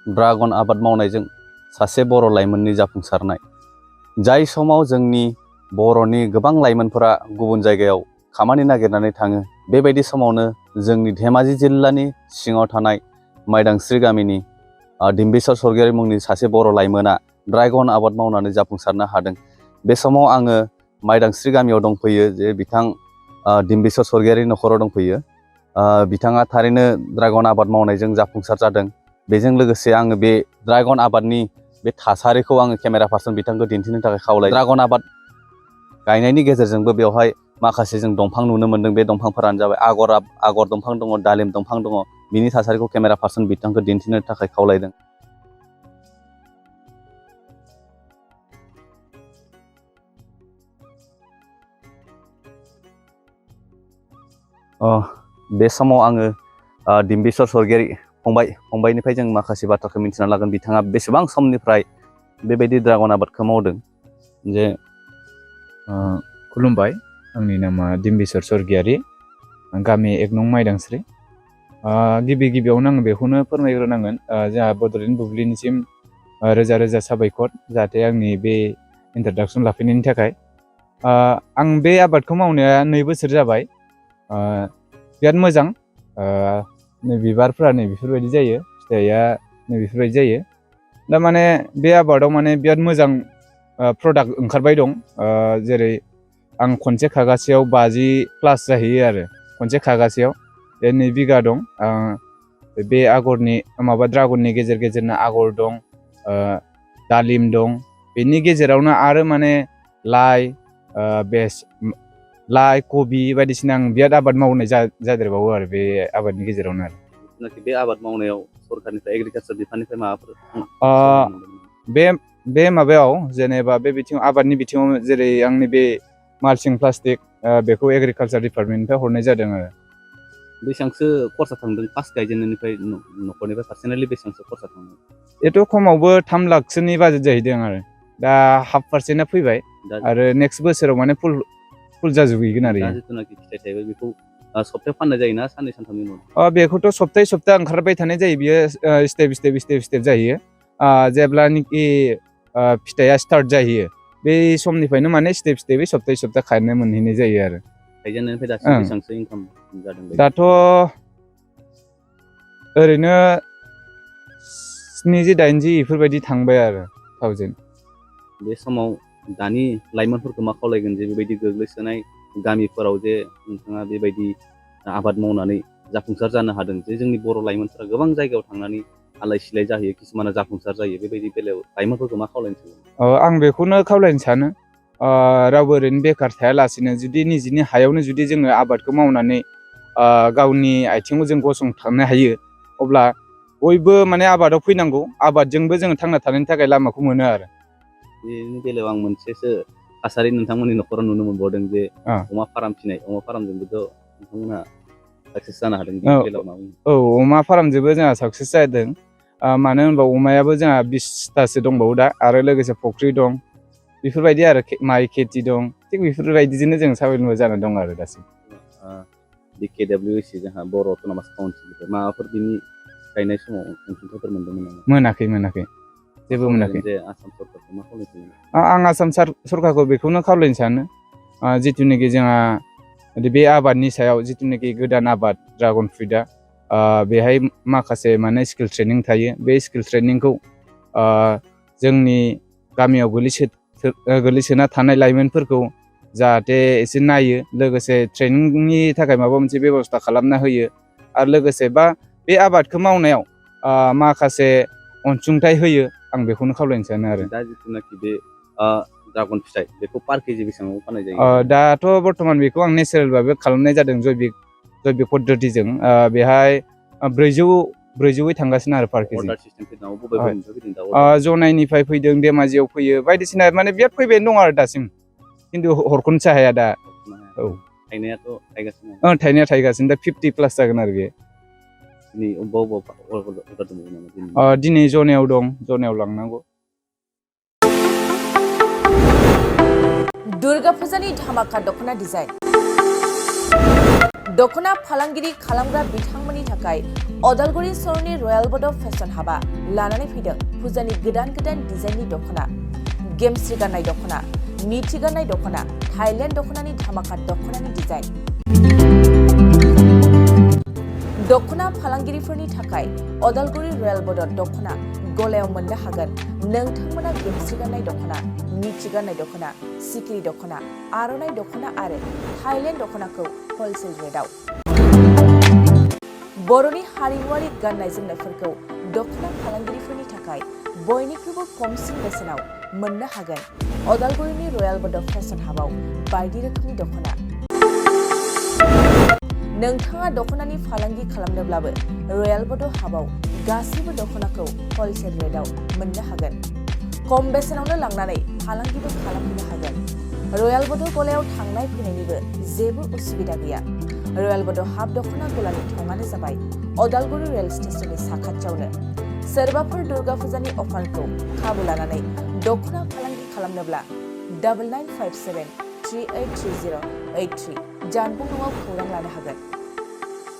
Dragon आबाद मावनायजों सासे बर' लाइमोननि जाफुंसारनाय जाय समाव जोंनि बर'नि गोबां लाइमोनफोरा गुबुन जायगायाव खामानि नागिरनानै थाङो बेबायदि समावनो जोंनि धेमाजि जिल्लानि सिङाव थानाय माइदांस्रि गामिनि डिम्बिश्वर स्वर्गियारी मुंनि सासे बर' लाइमोना ड्रागन आबाद मावनानै जाफुंसारनो हादों। बे समाव आङो माइदांस्रि गामियाव दंफैयो जे बिथां डिम्बिश्वर स्वर्गियारी नखराव दंफैयो। बिथाङा थारैनो ड्रागन आबाद मावनायजों जाफुंसार जादों। बेजों लोगोसे आङो बे ड्रागन आबादनि बे थासारिखौ आङो केमेरा पार्सन बिथांखौ दिन्थिनो थाखाय खावलायो। ड्रागन आबाद गायनायनि गेजेरजोंबो बेवहाय माखासे जों दंफां नुनो मोन्दों। बे दंफांफोरानो जाबाय आगर दंफां दङ, दालिम दंफां दङ। बिनि थासारिखौ केमेरा पार्सन बिथांखौ दिन्थिनो थाखाय खावलायदों। बे समाव आङो डिम्बिश्वर स्वर्गियारी फंबायनिफ्राय जों माखासे बाथ्राखौ मिन्थिना लागोन। बिथाङा बेसेबां समनिफ्राय बेबायदि ड्रागन आबादखौ मावदों। जे खुलुमबाय, आंनि नामा डिम्बिश्वर स्वर्गियारी, गामि 1 नं माइदांस्रि। गिबियावनो आं बेखौनो फोरमायग्रोनांगोन, जोंहा बड'लेण्ड बुब्लिनिसिम रोजा रोजा साबायखर जाहाथे आंनि बे इन्ट्रडाक्सन लाफैनायनि थाखाय। आं बे आबादखौ मावनाया 2 बोसोर जाबाय। बिराद मोजां। नै बिबारफ्रा नै बेफोरबायदि जायो, फिथाइया नै बेफोरबायदि जायो। दा माने बे आबादाव माने बिराद मोजां प्रडाक्ट ओंखारबाय दं। जेरै आं खनसे खागासेयाव 50+ जाहैयो आरो खनसे खागासेयाव। 2 बिगा दं। बे आगरनि ड्रागननि गेजेर गेजेरनो आगर दं, दालिम दं। बेनि गेजेरावनो आरो माने लाइ, कबि बायदिसिना आं बिराद आबाद मावनाय जादेरबावो आरो बे आबादनि गेजेरावनो आरो। बे आबाद मावनायाव सरकारनिफ्राय एग्रिकालचार डिपार्टमेन्टनिफ्राय माबाफोर बे माबायाव जेनेबा बे बिथिङाव आबादनि बिथिङाव जेरै आंनि बे माल्चिं प्लास्टिक बेखौ एग्रिकालचार डिपार्टमेन्टनिफ्राय हरनाय जादों आरो। बेसेबांसो खरसा थांदों फार्स्ट गायजेननायनिफ्राय न'खरनिफ्राय पार्सनेलि बेसेबांसो खरसा थांदों? एथ' खमावबो 3 लाखसोनि बाजेट जाहैदों आरो दा हाफ% फैबाय आरो नेक्स्ट बोसोराव माने फुल जाजोबहैगोन आरो। दा जिथुनाखि फिथाइ थाइबाय बेखौ सप्तायाव फाननाय जायोना साननै सानथामनि उनाव? बेखौथ' सप्ता ओंखारबाय थानाय जायो। बियो स्टेप जाहैयो। जेब्लानोखि फिथाइया स्टार्ट जाहैयो बे समनिफ्रायनो माने स्टेपै सप्ता खानो मोनहैनाय जायो आरो। गायजेननायनिफ्राय दासिम बेसेबांसो इनकाम जादों? दाथ' ओरैनो 70-80 बेफोरबायदि थांबाय आरो 1000। बे समाव दानि लाइमोनफोरखौ मा खावलायगोन जे बेबायदि गोग्लैसोनाय गामिफोराव जे नोंथाङा बेबायदि आबाद मावनानै जाफुंसार जानो हादों, जे जोंनि बर' लाइमोनफोरा गोबां जायगायाव थांनानै आलाय सिलाय जाहैयो, किसुमाना जाफुंसार जायो, बेबायदि बेलायाव लाइमोनफोरखौ मा खावलायनो सानो? आं बेखौनो खावलायनो सानो, रावबो ओरैनो बेखार थायालासिनो जुदि निजिनि हायावनो जुदि जोङो आबादखौ मावनानै गावनि आथिङाव जों गसंथानो हायो, अब्ला बयबो माने आबादाव फैनांगौ। आबादजोंबो जोङो थांना थानायनि थाखाय लामाखौ मोनो आरो। बेनि बेलायाव आं मोनसेसो थासारि नोंथांमोननि न'खराव नुनो मोनबावदों जे अमा फार्म फिनाय। अमा फार्मजोंबोथ' नोंथांमोनहा साक्सेस जानो हादों। बेनि बेलायाव मा बुङो? अमा फार्मजोंबो जोंहा साक्सेस जादों। मानो होनबा अमायाबो जोंहा 20थासो दंबावो दा, आरो लोगोसे फुख्रि दं। बेफोरबायदि आरो माइ खेथि दं। थिग बेफोरबायदिजोंनो जों सावैलुवा जाना दं आरो दासिम। BKWC जोंहा बर' अट'नमास काउन्सिलनिफ्राय माबाफोर बिनि गायनाय समाव अनसुंथाइफोर मोनदोंमोन नामा? मोनाखै। जेबो मोनाखै। आसाम सरकारखौ मा खावलायनो? आं आसाम सरकारखौ बेखौनो खावलायनो सानो, जिथुनाखि जोंहा बे आबादनि सायाव जिथुनाखि गोदान आबाद ड्रागन फ्रुइटआ, बेहाय माखासे माने स्किल ट्रेनिं थायो। बे स्किल ट्रेनिंखौ जोंनि गामियाव गोग्लैसोना थानाय लाइमोनफोरखौ जाहाथे एसे नायो, लोगोसे ट्रेनिंनि थाखाय माबा मोनसे बेब'स्था खालामना होयो, आरो लोगोसे बे आबादखौ मावनायाव माखासे अनसुंथाइ होयो। आं बेखौनो खावलायनो सानो आरो। दा जिथुनाखि बे ड्रागन फिथाइ बेखौ पार केजि बेसेबाङाव फाननाय जायो? दाथ' बर्थमान बेखौ आं नेचारेल भाबै खालामनाय जादों, जैबिक पद्धतिजों। बेहाय 400 थांगासिनो आरो पार केजि। जनाइनिफ्राय फैदों, धेमाजियाव फैयो, बायदिसिना माने बिराद फैबायानो दं आरो दासिम, खिन्थु हरख'नोसो हाया दा। थायनायाथ' थायगासिनो? थायनाया थायगासिनो दा 50+ जागोन आरो बे। दिनै जनायाव दं, जनायाव लांनांगौ। दुर्गा फुजानि धामाका दख'ना डिजाइन। दखना फालांगिरि खालामग्रा बिथांमोननि थाखाय अदालगुरि सहरनि रयेल बड' फेशन हाबा लानानै फैदों फुजानि गोदान डिजाइननि दखना, गेमस्रि गाननाय दखना, मिथि गाननाय दखना, थाइलेण्ड दखनानि धामाका दखनानि डिजाइन। दखना फालांगिरिफोरनि थाखाय अदालगुरि रयेल बड' दखना गलायाव मोननो हागोन नोंथांमोना गेमस्रि गाननाय दखना, मिथि गाननाय दखना, सिखिरि दखना, आर'नाइ दखना आरो थाइलेण्ड दखनाखौ हलसेल रेटआव। बर'नि हारिमुआरि गाननाय जोमनायफोरखौ दखना फालांगिरिफोरनि थाखाय बयनिख्रुइबो खमसिन बेसेनाव मोननो हागोन अदालगुरिनि रयेल बड' फेशन हाबाव बायदि रोखोमनि दखना। नोंथाङा दखनानि फालांगि खालामनोब्लाबो रयेल बड' हाबाव गासैबो दखनाखौ हलसेल रेटआव मोननो हागोन। खम बेसेनावनो लांनानै फालांगिबो खालामनो हागोन। रयेल बड' गलायाव थांनाय फैनायनिबो जेबो उसुबिदा गैया। रयेल बड' हाब दखना गलानि थंआनो जाबाय अदालगुरि रेल स्टेशननि साखाथियावनो। सोरबाफोर दुर्गा फुजानि अफारखौ खाबु लानानै दखना फालांगि खालामनोब्ला 9957383083 जानबुं नङाव खौरां लानो हागोन।